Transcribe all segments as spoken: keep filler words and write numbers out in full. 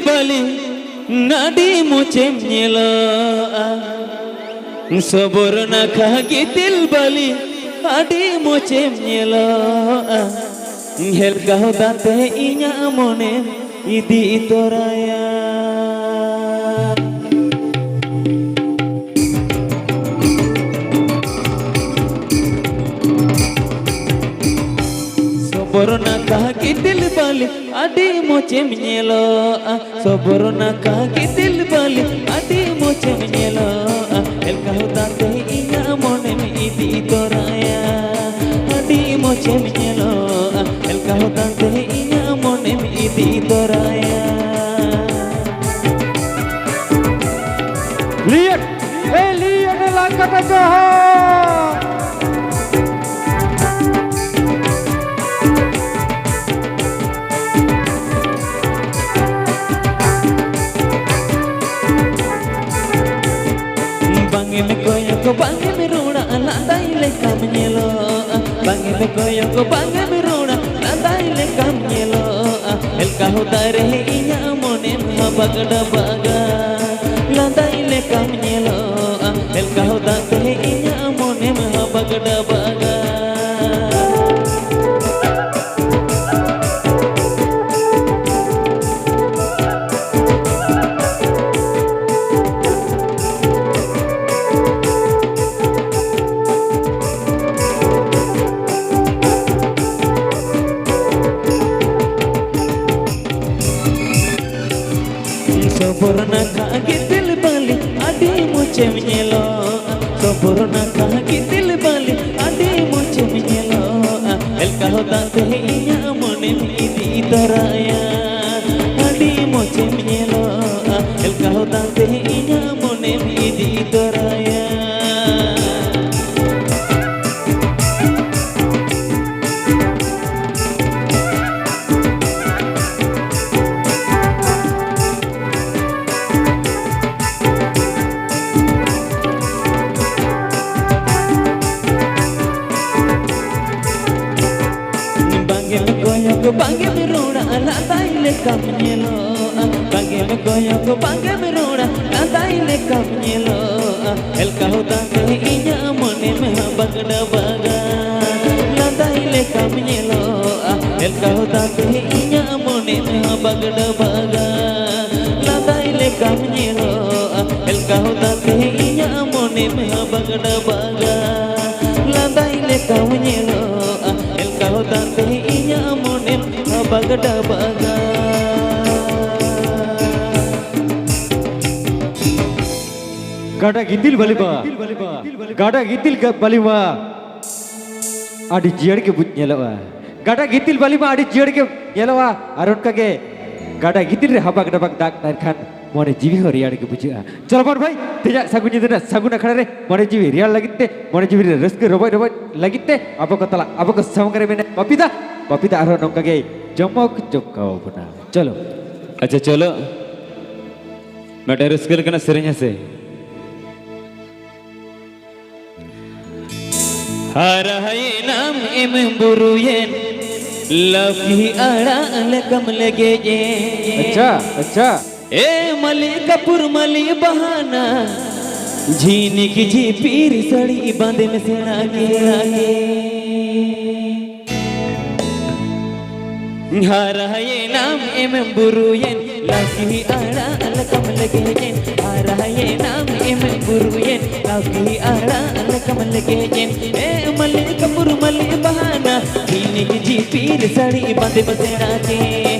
ᱵᱟᱹᱞᱤ ᱟᱹᱰᱤ ᱢᱚᱡᱮᱢ ᱧᱮᱞᱚᱜᱼᱟ᱾ ᱥᱚᱵᱚᱨ ᱱᱟᱠᱷᱟ ᱜᱤᱛᱤᱞ ᱵᱟᱹᱞᱤ ᱟᱹᱰᱤ ᱢᱚᱡᱮᱢ ᱧᱮᱞᱚᱜᱼᱟ᱾ ᱦᱮᱞᱠᱟᱣ ᱫᱟᱛᱮ ᱤᱧᱟᱹᱜ ᱢᱚᱱᱮᱢ ᱤᱫᱤ ᱛᱚᱨᱟᱭᱟ᱾ ᱥᱚᱵᱚᱨ ᱱᱟᱠᱷᱟ ᱜᱤᱛᱤᱞ ᱵᱟᱹᱞᱤ ᱟᱹᱰᱤ ᱢᱚᱡᱮᱢ ᱧᱮᱞᱚᱜᱼᱟ᱾ ᱥᱚᱵᱚᱨ ᱱᱟᱠᱷᱟ ᱜᱤᱛᱤᱞ ᱵᱟᱹᱞᱤ ᱟᱹᱰᱤ ᱢᱚᱡᱮᱢ ᱧᱮᱞᱚᱜᱼᱟ᱾ ᱦᱮᱞᱠᱟᱣ ᱫᱟᱛᱮ ᱤᱧᱟᱹᱜ ᱢᱚᱱᱮᱢ ᱤᱫᱤ ᱛᱚᱨᱟᱭᱟ᱾ ᱟᱹᱰᱤ ᱢᱚᱡᱮᱢ ᱧᱮᱞᱚᱜᱼᱟ᱾ ᱦᱮᱞᱠᱟᱣ ᱫᱟᱛᱮ ᱤᱧᱟᱹᱜ ᱢᱚᱱᱮᱢ ᱤᱫᱤ ᱛᱚᱨᱟᱭᱟ᱾ ᱞᱤᱭᱮᱴ, ᱮ ᱞᱤᱭᱮᱴ ᱞᱟᱝᱠᱟᱴᱟ ᱡᱚᱦᱟᱨ᱾ ᱵᱟᱝᱮᱢ ᱠᱚᱭᱚᱜ, ᱵᱟᱝᱮᱢ ᱨᱚᱲᱟ, ᱞᱟᱸᱫᱟᱭ ᱞᱮᱠᱟᱢ ᱧᱮᱞᱚᱜᱼᱟ᱾ ᱵᱟᱝᱮᱢ ᱠᱚᱭᱚᱜ, ᱵᱟᱝᱮᱢ ᱨᱚᱲᱟ, ᱞᱟᱸᱫᱟᱭ ᱞᱮᱠᱟᱢ ᱧᱮᱞᱚᱜᱼᱟ᱾ ᱦᱮᱞᱠᱟᱣ ᱫᱟᱨᱮ ᱤᱧᱟᱹᱜ ᱢᱚᱱᱮᱢ ᱦᱟᱵᱟᱜ ᱰᱟᱵᱟᱜᱟ᱾ ᱞᱟᱸᱫᱟᱭ ᱞᱮᱠᱟᱢ ᱧᱮᱞᱚᱜᱼᱟ᱾ ᱦᱮᱞᱠᱟᱣ ᱫᱟᱛᱮ ᱤᱧᱟᱹᱜ ᱢᱚᱱᱮᱢ ᱦᱟᱵᱟᱜ ᱰᱟᱵᱟᱜᱟ᱾ ᱥᱚᱵᱚᱨ ᱱᱟᱠᱷᱟ ᱜᱤᱛᱤᱞ ᱵᱟᱹᱞᱤ ᱟᱹᱰᱤ ᱢᱚᱡᱮᱢ ᱧᱮᱞᱚᱜᱼᱟ᱾ ᱥᱚᱵᱚᱨ ᱱᱟᱠᱷᱟ ᱜᱤᱛᱤᱞ ᱵᱟᱹᱞᱤ ᱟᱹᱰᱤ ᱢᱚᱡᱮᱢ ᱧᱮᱞᱚᱜᱼᱟ᱾ ᱦᱮᱞᱠᱟᱣ ᱫᱟᱛᱮ ᱤᱧᱟᱹᱜ ᱢᱚᱱᱮᱢ ᱤᱫᱤ ᱛᱚᱨᱟᱭᱟ᱾ ᱟᱹᱰᱤ ᱢᱚᱡᱮᱢ ᱧᱮᱞᱚᱜᱼᱟ᱾ ᱦᱮᱞᱠᱟᱣ ᱫᱟᱛᱮ ᱤᱧᱟᱹᱜ ᱢᱚᱱᱮᱢ ᱤᱫᱤ ᱛᱚᱨᱟᱭᱟ᱾ ᱵᱟᱝᱮᱢ ᱠᱚᱭᱚᱜ, ᱵᱟᱝᱮᱢ ᱨᱚᱲᱟ, ᱞᱟᱸᱫᱟᱭ ᱞᱮᱠᱟᱢ ᱧᱮᱞᱚᱜᱼᱟ᱾ ᱠᱚᱭᱚᱜ ᱵᱟᱝᱜᱮᱢ ᱨᱚᱲᱟ, ᱞᱟᱸᱫᱟᱭ ᱞᱮᱠᱟᱢ ᱧᱮᱞᱚᱜᱼᱟ᱾ ᱦᱮᱞᱠᱟᱣ ᱫᱟᱜ ᱛᱮ ᱤᱧᱟᱹᱜ ᱢᱚᱱᱮᱢ ᱦᱟᱵᱟᱜ ᱰᱟᱵᱟᱜᱟ᱾ ᱞᱟᱸᱫᱟᱭ ᱞᱮᱠᱟᱢ ᱧᱮᱞᱚᱜᱼᱟ᱾ ᱦᱮᱞᱠᱟᱣ ᱫᱟᱜ ᱛᱮ ᱤᱧᱟᱹᱜ ᱢᱚᱱᱮᱢ ᱦᱟᱵᱟᱜ ᱰᱟᱵᱟᱜᱟ᱾ ᱞᱟᱸᱫᱟᱭ ᱞᱮᱠᱟᱢ ᱧᱮᱞᱚᱜᱼᱟ᱾ ᱦᱮᱞᱠᱟᱣ ᱫᱟᱜ ᱛᱮ ᱤᱧᱟᱹᱜ ᱢᱚᱱᱮᱢ ᱦᱟᱵᱟᱜ ᱰᱟᱵᱟᱜᱟ᱾ ᱞᱟᱸᱫᱟᱭ ᱞᱮᱠᱟᱢ ᱧᱮᱞᱚᱜᱼᱟ᱾ ᱦᱮᱞᱠᱟᱣ ᱫᱟᱜ ᱛᱮ ᱤᱧᱟᱹᱜ ᱢᱚᱱᱮᱢ ᱦᱟᱵᱟᱜ ᱰᱟᱵᱟᱜᱟ᱾ ᱜᱟᱰᱟ ᱜᱤᱛᱤᱞ ᱵᱟᱹᱞᱤᱢᱟ, ᱜᱟᱰᱟ ᱜᱤᱛᱤᱞ ᱜᱟ-, ᱵᱟᱹᱞᱤᱢᱟ ᱟᱹᱰᱤ ᱡᱤᱭᱟᱹᱲ ᱜᱮ ᱵᱩᱡᱽ ᱧᱮᱞᱚᱜᱼᱟ᱾ ᱜᱟᱰᱟ ᱜᱤᱛᱤᱞ ᱵᱟᱹᱞᱤᱢᱟ ᱟᱹᱰᱤ ᱡᱤᱭᱟᱹᱲ ᱜᱮ ᱧᱮᱞᱚᱜᱼᱟ᱾ ᱟᱨ ᱚᱱᱠᱟ ᱜᱮ ᱜᱟᱰᱟ ᱜᱤᱛᱤᱞ ᱨᱮ ᱦᱟᱵᱟᱜ ᱰᱟᱵᱟᱜ ᱫᱟᱜ ᱞᱮᱱᱠᱷᱟᱱ ᱢᱚᱱᱮ ᱡᱤᱣᱤ ᱦᱚᱸ ᱨᱮᱭᱟᱲ ᱜᱮ ᱵᱩᱡᱷᱟᱹᱜᱼᱟ᱾ ᱪᱚᱞᱚ ᱵᱚᱱ ᱵᱷᱟᱹᱭ, ᱛᱮᱦᱮᱧᱟᱜ ᱥᱟᱹᱜᱩᱱ ᱧᱤᱫᱟᱹ ᱨᱮᱱᱟᱜ ᱥᱟᱹᱜᱩᱱ ᱟᱠᱷᱲᱟ ᱨᱮ ᱢᱚᱱᱮ ᱡᱤᱣᱤ ᱨᱮᱭᱟᱲ ᱞᱟᱹᱜᱤᱫ ᱛᱮ, ᱢᱚᱱᱮ ᱡᱤᱣᱤ ᱨᱮ ᱨᱟᱹᱥᱠᱟᱹ ᱨᱚᱢᱚᱡᱽ ᱨᱚᱢᱚᱡᱽ ᱞᱟᱹᱜᱤᱫ ᱛᱮ ᱟᱵᱚ ᱠᱚ ᱛᱟᱞᱟ, ᱟᱵᱚ ᱠᱚ ᱥᱟᱢᱟᱝ ᱨᱮ ᱢᱮᱱᱟᱭ ᱵᱟᱯᱤᱫᱟ᱾ ᱵᱟᱯᱤᱫᱟ ᱟᱨᱦᱚᱸ ᱱᱚᱝᱠᱟ ᱜᱮ ᱡᱚᱢᱚᱠ ᱡᱚᱢᱠᱟᱣ ᱵᱚᱱᱟ᱾ ᱪᱚᱞᱚ᱾ ᱟᱪᱪᱷᱟ, ᱪᱚᱞᱚ᱾ ᱢᱤᱫᱴᱮᱱ ᱨᱟᱹᱥᱠᱟᱹ ᱞᱮᱠᱟᱱᱟᱜ ᱥᱮᱨᱮᱧ ᱦᱮᱸᱥᱮ᱾ ᱦᱟᱨᱟᱭᱮᱱᱟᱢ ᱮᱢ ᱵᱩᱨᱩᱭᱮᱱ, ᱞᱟᱹᱣᱠᱤ ᱟᱲᱟᱜ ᱞᱮᱠᱟᱢ ᱞᱮᱜᱮᱡ ᱮᱱ᱾ ᱟᱪᱪᱷᱟ, ᱟᱪᱪᱷᱟ᱾ ᱮ ᱢᱟᱹᱞᱤ ᱠᱟᱹᱯᱩᱨ ᱢᱟᱹᱞᱤ ᱵᱟᱦᱟᱱᱟ, ᱡᱷᱤᱱᱤᱠ ᱡᱷᱤᱯᱤᱨ ᱥᱟᱹᱲᱤ ᱵᱟᱸᱫᱮᱢ ᱥᱮᱬᱟ ᱠᱮ᱾ ᱦᱟᱨᱟᱭᱮᱱᱟᱢ ᱮᱢ ᱵᱩᱨᱩᱭᱮᱱ, ᱞᱟᱹᱣᱠᱤ ᱟᱲᱟᱜ ᱞᱮᱠᱟᱢ ᱞᱮᱜᱮᱡ ᱮᱱ᱾ ᱦᱟᱨᱟᱭᱮᱱᱟᱢ ᱮᱢ ᱵᱩᱨᱩᱭᱮᱱ, ᱞᱟᱹᱣᱠᱤ ᱟᱲᱟᱜ ᱞᱮᱠᱟᱢ ᱞᱮᱜᱮᱡ ᱮᱱ᱾ ᱮ ᱢᱟᱹᱞᱤ ᱠᱟᱹᱯᱩᱨ ᱢᱟᱹᱞᱤ ᱵᱟᱦᱟᱱᱟ, ᱡᱷᱤᱱᱤᱠ ᱡᱷᱤᱯᱤᱨ ᱥᱟᱹᱲᱤ ᱵᱟᱸᱫᱮᱢ ᱥᱮᱬᱟ ᱠᱮ᱾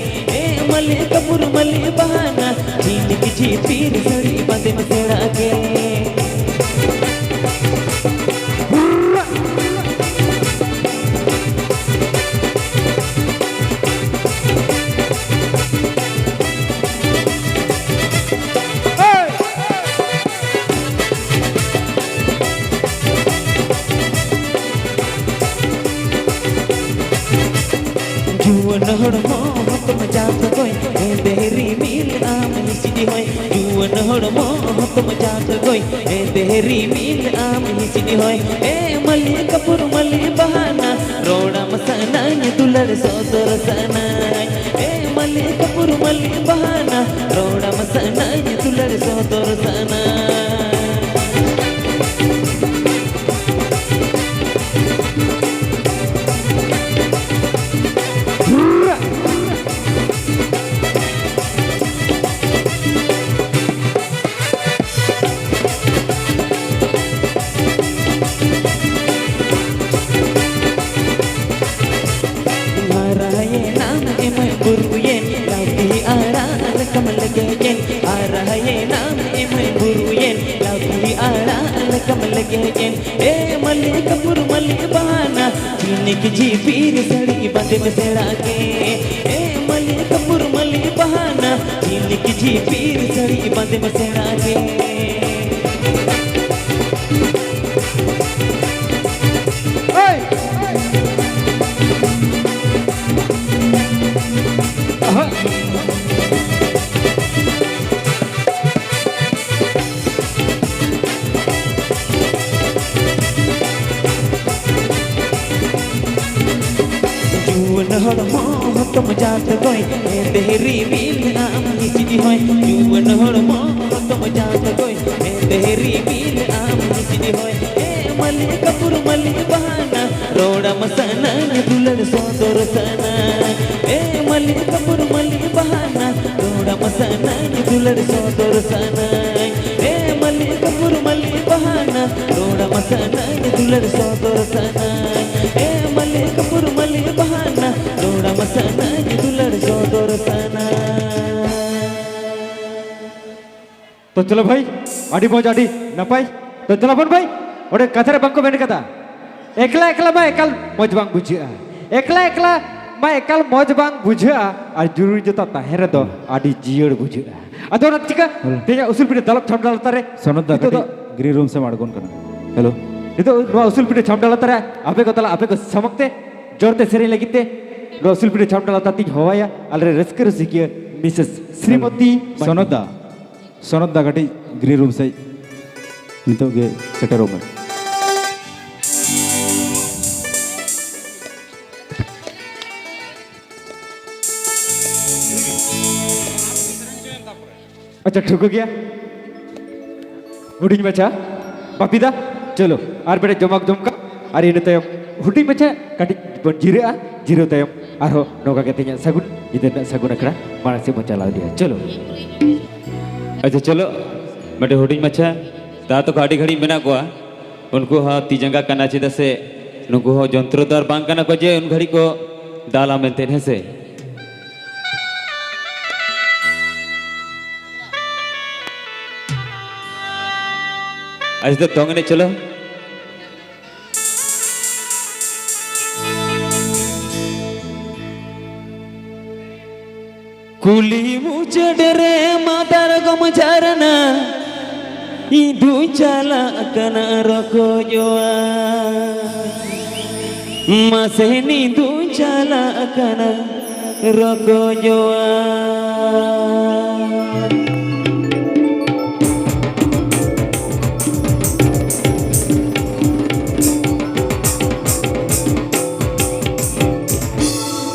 ᱮ ᱢᱟᱹᱞᱤ ᱠᱟᱹᱯᱩᱨ ᱢᱟᱹᱞᱤ ᱵᱟᱦᱟᱱᱟ, ᱡᱷᱤᱱᱤᱠ ᱡᱷᱤᱯᱤᱨ ᱥᱟᱹᱲᱤ ᱵᱟᱸᱫᱮᱢ ᱥᱮᱬᱟ ᱠᱮ᱾ ᱡᱩᱣᱟᱹᱱ ᱦᱚᱲᱢᱚ ᱦᱚᱛᱚᱢ ᱡᱟᱛ ᱠᱚᱭ, ᱦᱮᱸᱫᱮ ᱨᱤᱢᱤᱞ ᱟᱢ ᱦᱤᱥᱤᱫ ᱦᱚᱭ᱾ ᱡᱩᱣᱟᱹᱱ ᱦᱚᱲᱢᱚ ᱦᱚᱛᱚᱢ ᱡᱟᱛ ᱠᱚᱭ, ᱦᱮᱸᱫᱮ ᱨᱤᱢᱤᱞ ᱟᱢ ᱦᱤᱥᱤᱫ ᱦᱚᱭ᱾ ᱮ ᱢᱟᱹᱞᱤ ᱠᱟᱹᱯᱩᱨ ᱢᱟᱹᱞᱤ ᱵᱟᱦᱟᱱᱟ, ᱨᱚᱲᱟᱢ ᱥᱟᱱᱟᱧ ᱫᱩᱞᱟᱹᱲ ᱥᱚᱫᱚᱨ ᱥᱟᱱᱟᱧ᱾ ᱮ ᱢᱟᱹᱞᱤ ᱠᱟᱹᱯᱩᱨ ᱢᱟᱹᱞᱤ ᱵᱟᱦᱟᱱᱟ, ᱨᱚᱲ ᱨᱟᱦᱟᱭᱮᱱᱟᱢ ᱮᱢᱟᱹᱭ ᱵᱩᱨᱩᱭᱮᱱ, ᱞᱟᱹᱣᱠᱤ ᱟᱲᱟᱜ ᱞᱮᱠᱟᱢ ᱞᱮᱜᱮᱡ ᱮᱱ᱾ ᱮ ᱢᱟᱹᱞᱤ ᱠᱟᱹᱯᱩᱨ ᱢᱟᱹᱞᱤ ᱵᱟᱦᱟᱱᱟ, ᱡᱷᱤᱱᱤᱠ ᱡᱷᱤᱯᱤᱨ ᱥᱟᱹᱲᱤ ᱵᱟᱸᱫᱮᱢ ᱥᱮᱬᱟ ᱜᱮ᱾ ᱮ ᱢᱟᱹᱞᱤ ᱠᱟᱹᱯᱩᱨ ᱢᱟᱹᱞᱤ ᱵᱟᱦᱟᱱᱟ, ᱡᱷᱤᱱᱤᱠ ᱡᱷᱤᱯᱤᱨ ᱥᱟᱹᱲᱤ ᱵᱟᱸᱫᱮᱢ ᱥᱮᱬᱟ ᱜᱮ᱾ ᱦᱳᱭ! ᱟᱦᱟ! ᱡᱩᱣᱟᱹᱱ ᱦᱚᱲᱢᱚ ᱦᱚᱛᱚᱢ ᱡᱟᱛ ᱠᱚᱭ, ᱦᱮᱸᱫᱮ ᱨᱤᱢᱤᱞ ᱟᱢ ᱦᱤᱸᱥᱤᱫ ᱦᱚᱭ᱾ ᱡᱩᱣᱟᱹᱱ ᱦᱚᱲᱢᱚ ᱦᱚᱛᱚᱢ ᱡᱟᱛ ᱠᱚᱭ, ᱦᱮᱸᱫᱮ ᱨᱤᱢᱤᱞ ᱟᱢ ᱦᱤᱸᱥᱤᱫ ᱦᱚᱭ᱾ ᱮ ᱢᱟᱹᱞᱤ ᱠᱟᱹᱯᱩᱨ ᱢᱟᱹᱞᱤ ᱵᱟᱦᱟᱱᱟ, ᱨᱚᱲᱟᱢ ᱥᱟᱱᱟᱧ ᱫᱩᱞᱟᱹᱲ ᱥᱚᱫᱚᱨ ᱥᱟᱱᱟᱧ᱾ ᱮ ᱢᱟᱹᱞᱤ ᱠᱟᱹᱯᱩᱨ ᱢᱟᱹᱞᱤ ᱵᱟᱦᱟᱱᱟ, ᱨᱚᱲᱟᱢ ᱥᱟᱱᱟᱧ ᱫᱩᱞᱟᱹᱲ ᱥᱚᱫᱚᱨ ᱥᱟᱱᱟᱧ᱾ ᱮ ᱢᱟᱹᱞᱤ ᱠᱟᱹᱯᱩᱨ ᱢᱟᱹᱞᱤ ᱵᱟᱦᱟᱱᱟ, ᱨᱚᱲᱟᱢ ᱥᱟᱱᱟᱧ ᱫᱩᱞᱟᱹᱲ ᱥᱚᱫᱚᱨ ᱥᱟᱱᱟᱧ᱾ ᱮ ᱢᱟᱹᱞᱤ ᱠᱟᱹᱯᱩᱨ ᱢᱟᱹᱞᱤ ᱵᱟᱦᱟᱱᱟ, ᱨᱚᱲᱟᱢ ᱥᱟᱱᱟᱧ ᱫᱩᱞᱟᱹᱲ ᱥᱚᱫᱚᱨ ᱥᱟᱱᱟᱧ᱾ ᱛᱚ ᱪᱚᱞᱚ ᱵᱷᱟᱭ, ᱟᱹᱰᱤ ᱢᱚᱡᱽ, ᱟᱹᱰᱤ ᱱᱟᱯᱟᱭ᱾ ᱛᱚ ᱪᱚᱞᱚ ᱵᱚᱱ ᱵᱷᱟᱭ, ᱚᱸᱰᱮ ᱠᱟᱛᱷᱟ ᱨᱮ ᱵᱟᱝᱠᱚ ᱢᱮᱱ ᱠᱟᱫᱟ, ᱮᱠᱞᱟ ᱮᱠᱞᱟ ᱢᱟ ᱮᱠᱟᱞ ᱢᱚᱡᱽ ᱵᱟᱝ ᱵᱩᱡᱷᱟᱹᱜᱼᱟ, ᱮᱠᱞᱟ ᱮᱠᱞᱟ ᱢᱟ ᱮᱠᱟᱞ ᱢᱚᱡᱽ ᱵᱟᱝ ᱵᱩᱡᱷᱟᱹᱜᱼᱟ, ᱟᱨ ᱡᱩᱨᱤ ᱡᱚᱛᱟ ᱛᱟᱦᱮᱸ ᱨᱮᱫᱚ ᱟᱹᱰᱤ ᱡᱤᱭᱟᱹᱲ ᱵᱩᱡᱷᱟᱹᱜᱼᱟ᱾ ᱟᱫᱚ ᱚᱱᱟ ᱪᱤᱠᱟ ᱦᱮᱞᱳ᱾ ᱛᱮᱦᱮᱧᱟᱜ ᱩᱥᱩᱞ ᱯᱤᱴᱷᱟᱹ ᱫᱟᱞᱚᱵ ᱪᱷᱟᱢᱰᱟ ᱞᱟᱛᱟᱨ ᱨᱮ ᱥᱚᱱᱚᱛ ᱫᱟ ᱱᱤᱛᱚᱜ ᱫᱚ ᱠᱟᱹᱴᱤᱡ ᱜᱨᱤᱱ ᱨᱩᱢ ᱥᱮᱫ ᱮᱢ ᱟᱬᱜᱚᱱ ᱠᱟᱱᱟ᱾ ᱦᱮᱞᱳ᱾ ᱱᱤᱛᱚᱜ ᱱᱚᱣᱟ ᱩᱥᱩᱞ ᱯᱤᱴᱷᱟᱹ ᱪᱷᱟᱢᱰᱟ ᱞᱟᱛᱟᱨ ᱨᱮ ᱟᱯᱮ ᱠᱚ ᱛᱟᱞᱟ, ᱟᱯᱮ ᱠᱚ ᱥᱟᱢᱟᱝ ᱛᱮ ᱡᱳᱨ ᱛᱮ ᱥᱮᱨᱮᱧ ᱞᱟᱹᱜᱤᱫ ᱛᱮ ᱱᱚᱣᱟ ᱩᱥᱩᱞ ᱯᱤᱴᱷᱟᱹ ᱪᱷᱟᱢᱰᱟ ᱞᱟᱛᱟᱨ ᱛᱤᱧ ᱦᱚᱦᱚᱣᱟᱭᱟ ᱟᱞᱮᱨᱮᱱ ᱨᱟᱹᱥᱠᱟᱹ ᱨᱩᱥᱤᱠᱤᱭᱟᱹ ᱢᱤᱥᱮᱥ ᱥᱨᱤᱢᱚᱛᱤ ᱢᱟᱱᱰᱤ᱾ ᱥᱚᱱᱚᱛ ᱫᱟ, ᱥᱚᱱᱚᱛ ᱫᱟ ᱠᱟᱹᱴᱤᱡ ᱜᱨᱤᱱ ᱨᱩᱢ ᱥᱮᱫ ᱱᱤᱛᱚᱜ ᱜᱮ ᱥᱮᱴᱮᱨᱚᱜ ᱢᱮ᱾ ᱟᱪᱪᱷᱟ, ᱴᱷᱤᱠ ᱜᱮᱭᱟ᱾ ᱦᱩᱰᱤᱧ ᱢᱟᱪᱷᱟ, ᱵᱟᱯᱤ ᱫᱟ, ᱪᱚᱞᱚ, ᱟᱨ ᱵᱮᱲᱮ ᱡᱚᱢᱟᱠ ᱡᱚᱢᱠᱟ, ᱟᱨ ᱤᱱᱟᱹ ᱛᱟᱭᱚᱢ ᱦᱩᱰᱤᱧ ᱢᱟᱪᱷᱟ ᱠᱟᱹᱴᱤᱡ ᱵᱚᱱ ᱡᱤᱨᱟᱹᱜᱼᱟ, ᱡᱤᱨᱟᱹᱣ ᱛᱟᱭᱚᱢ ᱟᱨᱦᱚᱸ ᱱᱚᱝᱠᱟ ᱜᱮ ᱛᱮᱦᱮᱧᱟᱜ ᱥᱟᱹᱜᱩᱱ ᱧᱤᱫᱟᱹ ᱨᱮᱱᱟᱜ ᱥᱟᱹᱜᱩᱱ ᱟᱠᱷᱲᱟ ᱢᱟᱲᱟᱝ ᱥᱮᱫ ᱵᱚᱱ ᱪᱟᱞᱟᱣ ᱤᱫᱤᱭᱟ᱾ ᱪᱚᱞᱚ᱾ ᱟᱪᱪᱷᱟ, ᱪᱚᱞᱚ, ᱢᱤᱫᱴᱮᱱ ᱦᱩᱰᱤᱧ ᱢᱟᱪᱷᱟ, ᱫᱟ ᱛᱟᱠᱚ ᱟᱹᱰᱤ ᱜᱷᱟᱹᱲᱤᱡ ᱢᱮᱱᱟᱜ ᱠᱚᱣᱟ, ᱩᱱᱠᱩ ᱦᱚᱸ ᱛᱤ ᱡᱟᱸᱜᱟ ᱠᱟᱱᱟ, ᱪᱮᱫᱟᱜ ᱥᱮ ᱱᱩᱠᱩ ᱦᱚᱸ ᱡᱚᱱᱛᱨᱚ ᱫᱚ ᱟᱨ ᱵᱟᱝ ᱠᱟᱱᱟ ᱠᱚ ᱡᱮ ᱩᱱ ᱜᱷᱟᱹᱲᱤᱡ ᱠᱚ ᱫᱟᱞᱟ ᱢᱮᱱᱛᱮ, ᱦᱮᱸ ᱥᱮ? ᱟᱡ ᱫᱚ ᱫᱚᱝ ᱮᱱᱮᱡ ᱪᱚᱞᱚ᱾ ᱠᱩᱞᱦᱤ ᱢᱩᱪᱟᱹᱫ ᱨᱮ ᱢᱟᱫᱟᱨᱜᱚᱢ ᱡᱷᱟᱨᱱᱟ, ᱤᱧ ᱫᱩᱧ ᱪᱟᱞᱟᱜ ᱠᱟᱱᱟ ᱨᱚᱠᱚᱡᱚᱜᱼᱟ᱾ ᱢᱟᱥᱮ ᱤᱧ ᱫᱩᱧ ᱪᱟᱞᱟᱜ ᱠᱟᱱᱟ ᱨᱚᱠᱚᱡᱚᱜᱼᱟ᱾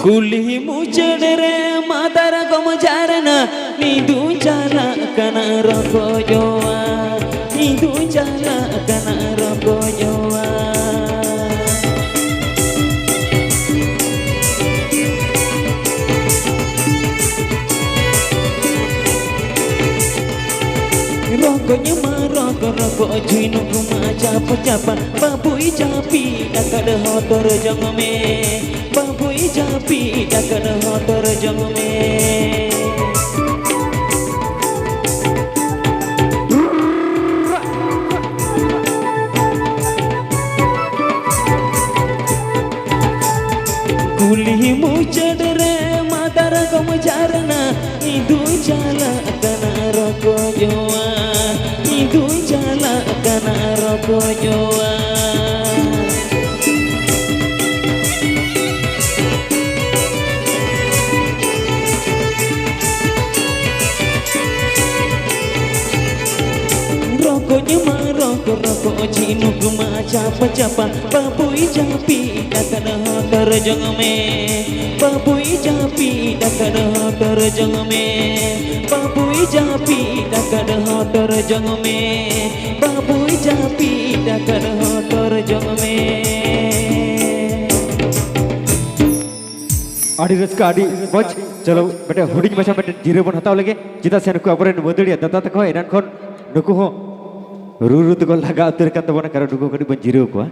ᱠᱩᱞᱦᱤ ᱢᱩᱪᱟᱹᱫ ᱨᱮ ᱢᱟᱫᱟᱨᱜᱚᱢ ᱡᱷᱟᱨᱱᱟ, ᱤᱧ ᱫᱩᱧ ᱪᱟᱞᱟᱜ ᱠᱟᱱᱟ ᱨᱚᱠᱚᱡᱚᱜᱼᱟ, ᱤᱧ ᱫᱩᱧ ᱪᱟᱞᱟᱜ ᱠᱟᱱᱟ ᱨᱚᱠᱚᱡᱚᱜᱼᱟ᱾ ᱨᱚᱠᱚᱡ ᱢᱟ ᱨᱚᱠᱚ ᱨᱚᱠᱚ, ᱡᱷᱤᱱᱩᱠ ᱢᱟ ᱪᱟᱯ ᱪᱟᱯᱟ, ᱵᱟᱹᱵᱩᱭ ᱡᱟᱹᱯᱤᱫ ᱟᱠᱟᱫ ᱦᱚᱴᱚᱨ ᱡᱚᱝ ᱢᱮ, ᱵᱟᱹᱵᱩᱭ ᱡᱟᱹᱯᱤᱫ ᱟᱠᱟᱫ ᱦᱚᱴᱚᱨ ᱡᱚᱝ ᱢᱮ᱾ ᱠᱩᱞᱦᱤ ᱢᱩᱪᱟᱹᱫ ᱨᱮ ᱢᱟᱫᱟᱨᱜᱚᱢ ᱡᱷᱟᱨᱱᱟ, ᱤᱧ ᱫᱩᱧ ᱪᱟᱞᱟᱜ ᱠᱟᱱᱟ ᱨᱚᱠᱚᱡᱚᱜᱼᱟ, ᱤᱧ ᱫᱩᱧ ᱪᱟᱞᱟᱜ ᱠᱟᱱᱟ ᱨᱚᱠᱚᱡᱚᱜᱼᱟ᱾ ᱨᱚᱠᱚᱡ ᱢᱟ ᱨᱚᱠᱚ ᱨᱚᱠᱚ, ᱡᱷᱤᱱᱩᱠ ᱢᱟ ᱪᱟᱯᱟ ᱪᱟᱯᱟ, ᱵᱟᱹᱵᱩᱭ ᱡᱟᱹᱯᱤᱫ ᱟᱠᱟᱫ ᱦᱚᱴᱚᱨ ᱡᱚᱝ ᱢᱮ, ᱵᱟᱹᱵᱩᱭ ᱡᱟᱹᱯᱤᱫ ᱟᱠᱟᱫ ᱦᱚᱴᱚᱨ ᱡᱚᱝ ᱢᱮ, ᱵᱟᱹᱵᱩᱭ ᱡᱟᱹᱯᱤᱫ ᱟᱠᱟᱫ ᱦᱚᱴᱚᱨ ᱡᱚᱝ ᱢᱮ, ᱵᱟᱹᱵᱩᱭ ᱡᱟᱹᱯᱤᱫ ᱟᱠᱟᱫ ᱦᱚᱴᱚᱨ ᱡᱚᱝ ᱢᱮ᱾ ᱟᱹᱰᱤ ᱨᱟᱹᱥᱠᱟᱹ, ᱟᱹᱰᱤ ᱢᱚᱡᱽ᱾ ᱪᱚᱞᱚ, ᱢᱤᱫᱴᱮᱱ ᱦᱩᱰᱤᱧ ᱢᱟᱪᱷᱟ ᱢᱤᱫᱴᱮᱱ ᱡᱤᱨᱟᱹᱣ ᱵᱚᱱ ᱦᱟᱛᱟᱣ ᱞᱮᱜᱮ, ᱪᱮᱫᱟᱜ ᱥᱮ ᱱᱩᱠᱩ ᱟᱵᱚᱨᱮᱱ ᱢᱟᱹᱫᱟᱹᱲᱤᱭᱟᱹ ᱫᱟᱫᱟ ᱛᱟᱠᱚ ᱮᱱᱟᱱ ᱠᱷᱚᱱ ᱱᱩᱠᱩ ᱦᱚᱸ ᱨᱩ ᱨᱩ ᱛᱮᱠᱚ ᱞᱟᱸᱜᱟ ᱩᱛᱟᱹᱨ ᱟᱠᱟᱱ ᱛᱟᱵᱚᱱᱟ, ᱠᱟᱨᱚᱱ ᱱᱩᱠᱩ ᱠᱟᱹᱴᱤᱡ ᱵᱚᱱ ᱡᱤᱨᱟᱹᱣ ᱠᱚᱣᱟ᱾